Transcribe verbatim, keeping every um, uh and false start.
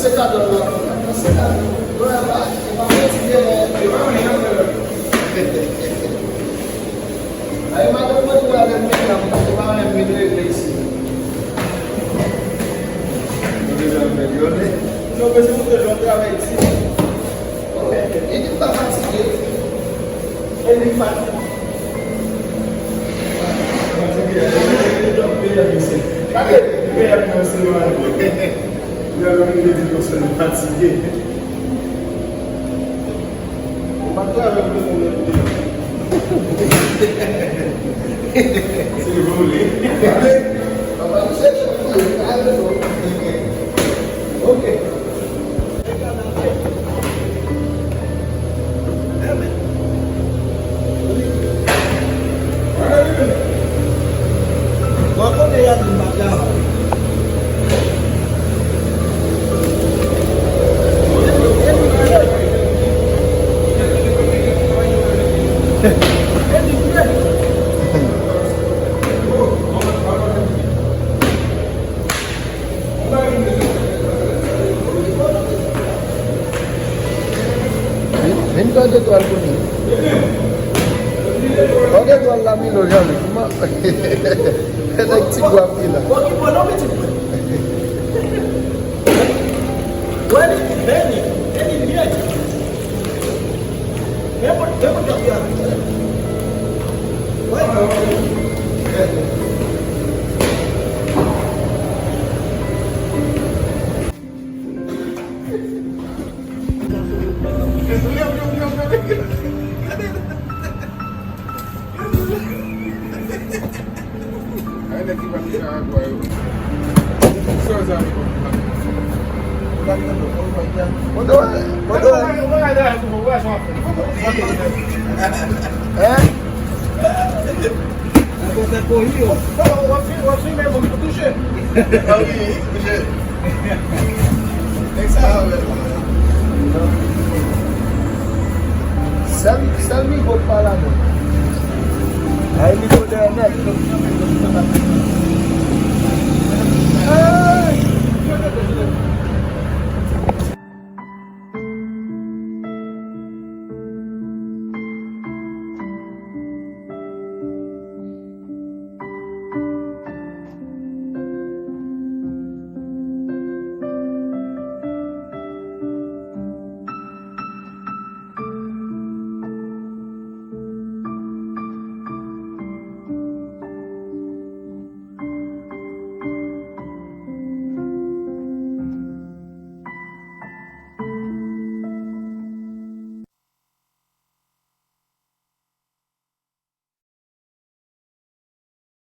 Se sa dòt la. Se sa. Bon, e pa, e pa mwen ki gen, e pa mwen ki gen. Ay, madanm mwen tou avè m menm nan, se pa mwen ki regle isi. Nou deja fè vyole. Nou bezwen montre jan travay isi. E li pa fatige. E li fatige. Fatige, e li peye misye. Gade, peye misye, mwen. Lè nou vin di konsa, nou fatige. Ou pa travay pou nou. Se vole. Papa, nou chèche pou nou. Ok. Vin, vin tande twal pou nou. Tande twal la, Milo, Jean-Luc. Kòman? Nèg ti bwa ap vin la. Ay, nèg ki pa Nikaragwa yo. Sa sa vle. Mwen te wè, mwen te wè. Hein? Mwen te wè kouri yo. W ap fi-, w ap filme moun ki touche. Ah wi, touche. Nèg sa a, wè. Sèl, sèl mikwo k pa ladan. Ay, mikwo dèyè nèt.